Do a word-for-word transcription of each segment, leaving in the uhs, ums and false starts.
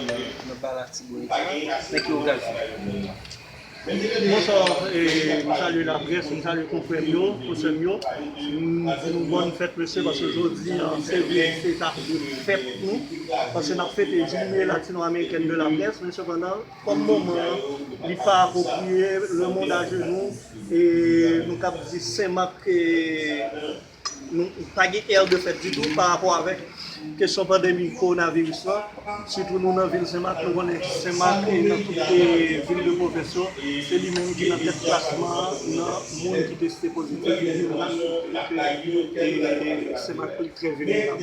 nan, nan ba Latibonit la. Nan ki okazyon? Bonswa, e, m salye laprès, m salye konfrè m yo, konsè m yo. M di nou bòn fèt, mesye, paske jodi a, se vre, se etap de fèt nou. Paske n ap fete Journée Latino-Américaine de la Presse, men sepandan, kòm moman an, li pa apwopriye, lemonn ajenou, e nou kab di Senmak, e, nou pa gen air de fête ditou pa rapò avèk kesyon pandemi kowonaviris lan. Sitou nou nan vil Senmak, nou konnen Senmak e nan tout, e, vil de pwovens yo, se li menm ki nan tèt klasman an nan moun ki teste pozitif, e, e, Senmak li trè vilnerab.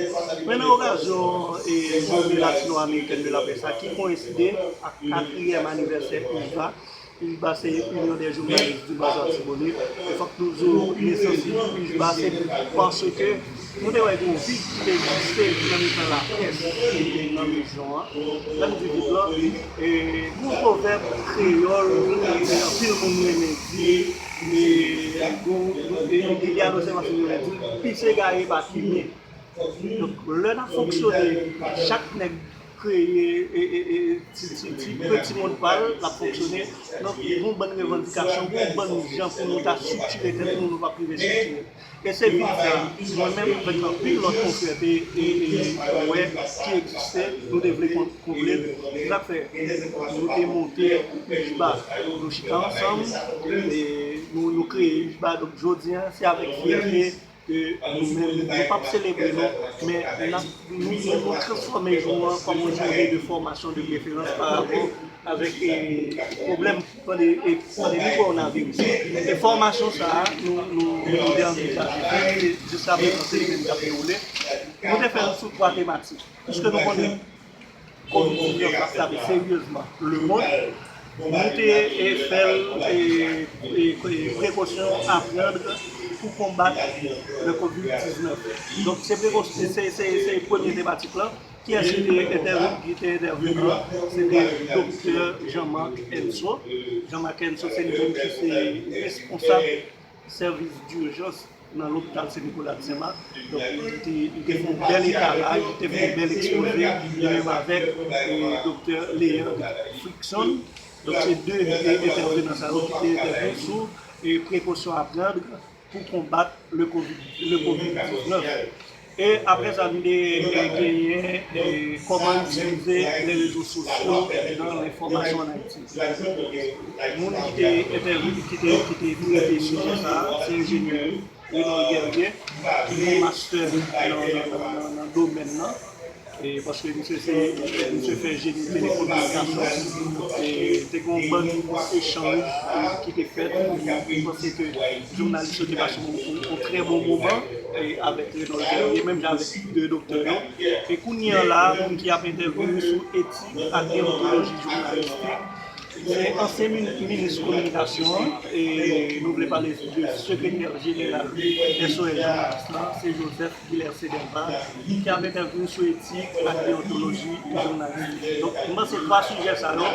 Men nan okazyon, e, Journée Latino-Américaine de la Presse la, ki koyenside ak katriyèm anivèsè UJBA, UJBA se Union des Journalistes du Bassin Artibonite. E fòk nou di w nesans UJBA se paske nou te wè gen yon vid ki te egziste nan mitan laprès nan rejyon an. Lè m di vid lan, e, gon pwovèb kreyòl, e, anpil moun renmen di, e, gon, e, gen de obsèvatè ki renmen di, pise gaye pa kimen. Donk, lè n ap fonksyone, chak nèg kreye, e, e, e, ti, ti, ti, peti mond pa l, l ap fonksyone. Donk, gon bann revandikasyon, gon bann jan pou nou ta estriktire tèt nou, nou p ap rive estriktire. E se vid sa, mwen menm, avèk anpil lòt konfrè, te, e, e, wè ki egziste, nou te vle kon-, konble l. Se sa k fè nou te monte UJBA. Nou chita ansanm, e nou, nou kreye UJBA. Donk, jodi a, se avèk fyète ke nou menm, nou p ap selebre non, men n ap, nou, nou, nou transfòme jou an kòm yon jounen de fòmasyon de referans pa rapò avèk, e, pwoblèm pande-, e, pandemi kowonaviris. E fòmasyon sa a, nou, nou, nou te anvizaje fè, e jiskaprezan se li menm k ap dewoule. Nou te fè l sou twa tematik. Piske nou konnen kovid diznèf ap frape seryezman lemonn, nou te, e, fè l, e, e, e, prekosyon a pran pou konbat le kovid diznèf. Donk, se prekosyon, se, se, se premye tematik lan. Kiyès ki te entèveni, ki te entèveni an? Se te doktè Jean-Marc Henso. Jean-Marc Henso, se li menm ki se responsab sèvis dijans nan lopital Sen Nikola de Senmak. Donk, li te, li te fè yon bèl etalaj, li te fè yon bèl ekspoze, li menm avèk, e, doktè Leandre Frickson. Donk, se de, e, entèvenan sa yo ki te entèveni sou, e, prekosyon a pran pou konbat le kovid, le kovid diznèf. E apre sa, nou te, e, genyen, e, kòman itilize les réseaux sociaux dans l'information en Haïti. Moun ki te entèvyou, ki te, ki te trete sijè sa a, se enjenyè Renol Guerrier, ki gen yon mastè nan, nan, nan, nan, nan domèn nan. E paske misye se, misye fè jeni telekominikasyon. E te gen yon bann echanj, e, ki te fèt. Mwen panse ke jounalis yo te pase yon, yon, yon trè bon moman, e, avèk Renol Guerrier, menm jan avèk de doktè yo. E kounye a la, moun ki ap entèveni sou etik ak deontoloji jounalistik, se ansyen min-, minis kominikasyon an, e nou vle pale de sekretè jeneral S O S Jounalis lan, se Joseph Guilain Sedelva, ki ap entèveni sou etik ak deontoloji jounalis. Donk, m panse twa sijè sa yo,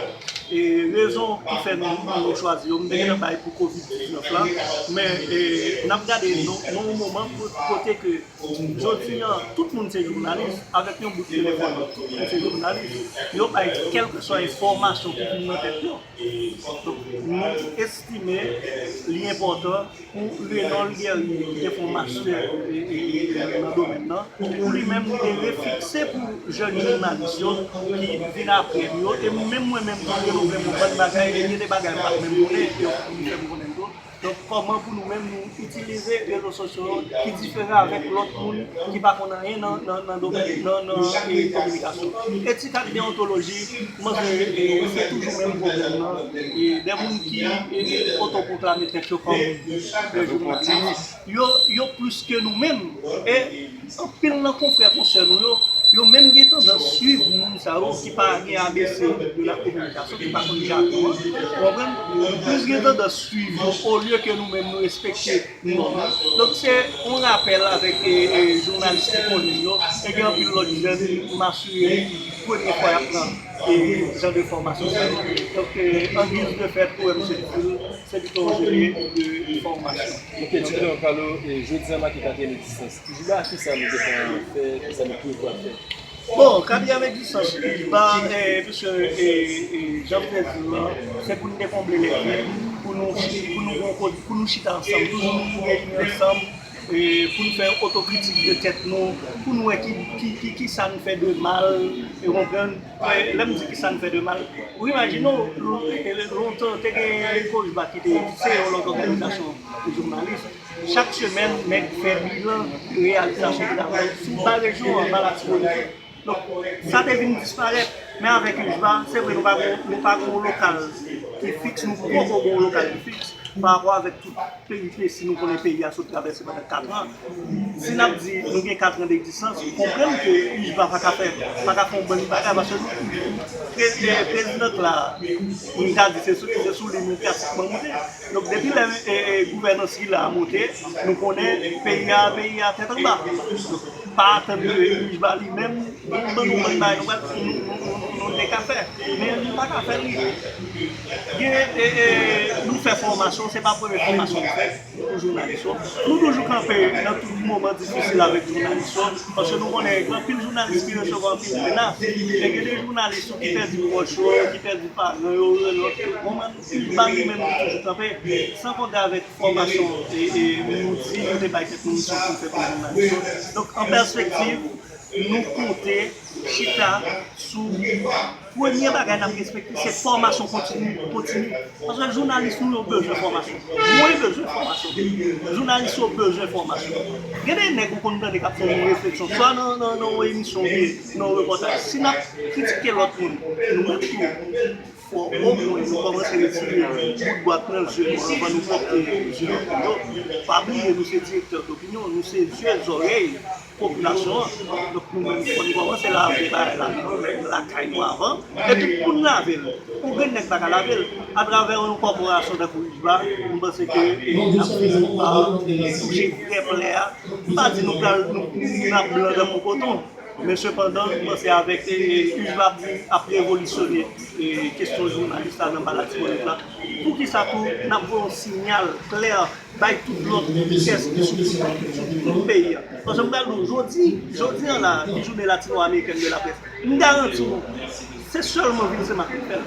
e rezon ki fè nou, nou chwazi yo, m te gentan bay pou kovid diznèf la, men, e, n ap gade nan, nan yon moman pou, kote ke jodi a, tout moun se jounalis, avèk yon bout telefòn, tout moun se jounalis, yo bay kèlkeswa enfòmasyon ki vin nan tèt yo. Donk, nou estime li enpòtan pou Renol Guerrier, ki te fè yon mastè, e, e, e, nan domèn nan, pou li menm li te refikse pou jèn jounalis yo ki vin apre l yo, e menm mwen menm tou, m renouvle m yon bann bagay, e gen de bagay m pa t menm konnen, e yo vin fè m konnen tou. Donk, kòman pou nou menm nou itilize rezo sosyo yo ki diferan avèk lòt moun ki pa konn anyen nan, nan, nan domèn, nan, nan, e, kominikasyon. Etik ak deontoloji, m panse, e, se toujou menm pwoblèm nan. E, de moun ki, e, otopwoklame tèt yo kòm de jounalis, yo, yo plis ke nou menm. E anpil nan konfrè konsè nou yo, yo menm gen tandans swiv moun sa yo ki pa gen A B C de la kominikasyon, ki pa konn jagon an. Ou konprann? Yo plis gen tandans swiv yo olye ke nou menm nou respekte nòm yo. Donk, se yon rapèl avèk, e, e, jounalis ki konnen yo. E gen anpil lòt jèn, m asire, premye fwa y ap pran, e, jan de fòmasyon sa yo. Donk, e, an giz de fèt pou M C Difil, se pito yon jene de fòmasyon. Ok, ti pito pale, e, jodi a make katriyèm egzistans. Jounen a, kisa nou gentan fè, kisa nou prevwa fè? Bon, Katriyèm Egzistans, Ijba, eh, piske, eh, eh, jan m te di w lan, se pou n dekonble lèvid, pou nou, pou nou, pou nou, pou nou chita ansanm, toujou reyini ansanm, eh, pou n fè otokritik de tèt nou, pou n wè ki, ki, ki, ki sa n fè de mal, ou konprann? Eh, lè m di ki sa n fè de mal, ou imajine w, eh, lontan te gen Kojba ki te, se yon lòt òganizasyon de jounalis. Chak semèn, nèg fè bilan de reyalizasyon travay sou ba rejyon an, ba Latibonit. Donk, sa te vin disparèt. Men avèk Ijba, se vre nou pa gon, nou pa gon lokal ki fiks, nou poko gon lokal ki fiks pa rapò avèk tout peripesi nou konnen peyi a sot travèse pandan kat an. Si n ap di nou gen kat an degzistans, ou konprann ke Ijba pa ka fè, pa ka fè yon bann bagay, paske nou, pre-, eh, prezidan la, nou ka di se sou, se sou li nou pratikman moute. Donk, depi lè, eh, eh, gouvènans sila a monte, nou konnen peyi a, peyi a tèt anba. Donk, pa atann ke Ijba li menm, ban nou bann bagay nou pral, nou, nou, nou, nou te ka fè. Men nou pa ka fè li. Gen, eh, eh, nou fè fòmasyon, se pa premye fòmasyon nou fè pou jounalis yo. Nou toujou kanpe nan tout moman difisil avèk jounalis yo, paske nou konnen gen anpil jounalis ki resevwa anpil menas. E gen de jounalis yo ki pèdi pwòch yo, ki pèdi paran yo, rele yo. Bon, men, Ijba li menm li toujou kanpe, san konte avèk fòmasyon e, e nou di nou te bay tèt nou misyon pou n fè pou jounalis yo. Donk, an pèspektiv, nou konte chita sou premye bagay n ap respekte, se fòmasyon kontini, kontini. Paske jounalis nou yo bezwen fòmasyon. Mwen bezwen fòmasyon. Jounalis yo bezwen fòmasyon. Gen de nèg ou konn tande k ap fè yon refleksyon, swa nan, nan, nan yon emisyon oubyen nan yon repòtaj. Si n ap kritike lòt moun, nou menm tou, fò omwen nou kòmanse retire bout bwat nan zye nou anvan nou pòte zye nou pou yo. Pa bliye, nou se direktè dopinyon, nou se zye, zòrèy popilasyon an. Donk, nou menm, fò nou kòmanse lave bagay la, nou menm lakay nou avan. Epi, pou n lave l, yon grenn nèg pa ka lave l. Atravè yon kòporasyon tankou Ijba, m panse ke, e, n ap fini pa, e, touche vrè plè a. M pa di nou pral, nou, nou ap blan tankou koton. Men sepandan, m panse avèk, e, Ijba ap, ap revolisyone, e, kesyon jounalis la nan ba Latibonit la. Poukisa tou n ap voye yon siyal klè bay tout lòt vitès ki sou tout, sou tout peyi a? Paske m pral di w, jodi, jodi an la, ki jounen latino-amerikèn de la près, m garanti w, se sèlman Vilsen Mac ki fè l.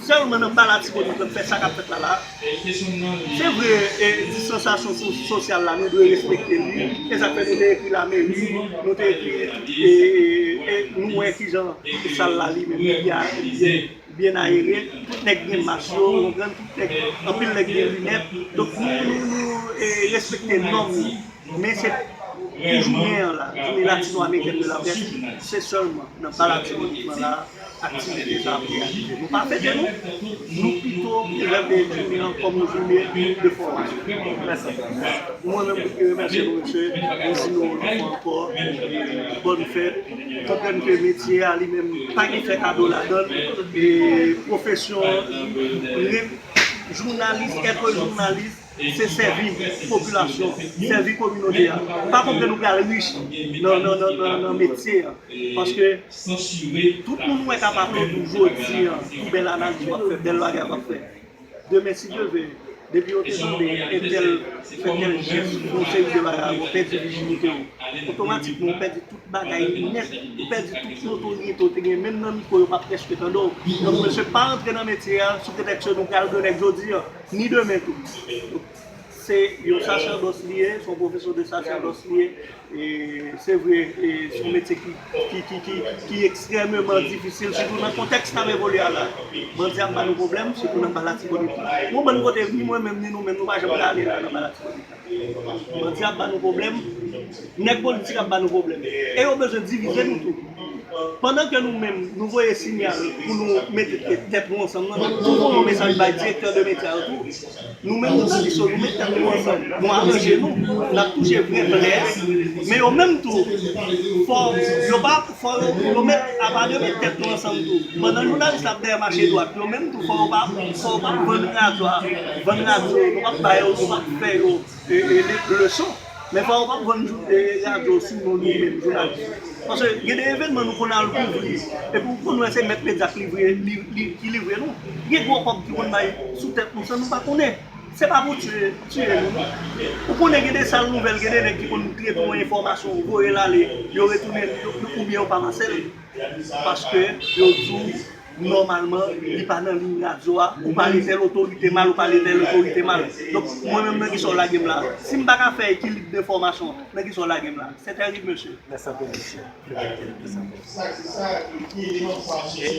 Sèlman nan ba Latibonit la, m fè sa k ap fèt la la. Se vre, e, distansasyon so-, sosyal la, nou dwe respekte li. E sa k fè nou te ekri lameri, nou te ekri, e, e, e nou wè kijan sal la li menm li byen, byen, byen ayere. Tout nèg gen mas yo, ou konprann, tout nèg, anpil nèg gen linèt. Donk, nou, nou, nou, e, respekte nòm yo. Men se pou jounen an la, jounen latino-amerikèn de la près, se sèlman nan ba Latibonit la, aktivite sa ap reyalize. Nou pa fete nou, nou pito prezève jounen an kòm yon jounen de fòmasyon. Mèsi. Mwen menm, mwen te remèsye nou, mesye, mwen di nou yon fwa ankò, bòn fèt. Konprann ke metye a li menm pa gen fè kado ladan l. E pwofesyon, re-, jounalis, èt jounalis, se sèvi popilasyon, sèvi kominote a. Pa konprann nou pral rich nan, nan, nan, nan, nan metye a. Paske tout moun wè k ap aplodi w jodi a pou bèl analiz w ap fè, bèl bagay w ap fè. Demen, si Dye vle, depi yo te tande entèl fè tèl jès, yon seri de bagay, ou pèdi vijinite w. Otomatikman, ou pèdi tout bagay nèt, ou pèdi tout notorite w te gen, menm nan mikwo, yo p ap prèske tande w. Donk, mesye, pa antre nan metye a sou pretèks ke nou pral gran nèg jodi a, ni demen tou. Se yon sasèdòs li ye, se yon pwofesyon de sasèdòs li ye. E se vre, e se yon metye ki, ki, ki, ki, ki ekstrèmeman difisil, sitou nan kontèks n ap evolye a la. Bandi ap ba nou pwoblèm, sitou nan ba Latibonit la. Yon bann kote, ni mwen menm, ni nou menm, nou pa janm prale la nan ba Latibonit la. Bandi ap ba nou pwoblèm, nèg politik ap ba nou pwoblèm. E yo bezwen divize nou tou. Pandan ke nou menm, nou voye siyal pou nou mete tèt nou ansanm nan, nou voye yon mesaj bay direktè de metye a yo tou. Nou menm, nou di yo, nou met tèt nou ansanm, nou aranje nou, n ap touche vrè plè a. Men yo menm tou, fò yo pa, fò yo, yo met, apa de met tèt nou ansanm tou. Pandan jounalis la ap dèyè mache dwat, yo menm tou, fò yo pa, fò yo pa vann radyo a, vann radyo, nou p ap ba yo, nou p ap fè yo, e, e, le-, leson. Men fò yo p ap vann jou-, e, radyo sou non nou menm, jounalis. Paske gen de evènman nou konn al kouvri, epi ou konn wè se mèt medya ki livre, li, li, ki livre nou. Gen gwo kòb ki konn bay sou tèt nou san nou pa konnen. Se pa pou tiye, tiye nou, non. Ou konnen gen de sal nouvèl, gen de nèg ki konn trete yon enfòmasyon, voye l ale, yo retounen l, yo, yo, oubyen yo pa mansèl. Paske yo di w, nòmalman, li pa nan liy radyo a, ou pale tèl otorite mal, ou pale tèl otorite mal. Donk, mwen menm, nan kisa w lage m la? Si m pa ka fè ekilib de enfòmasyon, nan kisa w lage m la? C'est terrible, monsieur. Mèsi anpil, mesye. Mèsi anpil.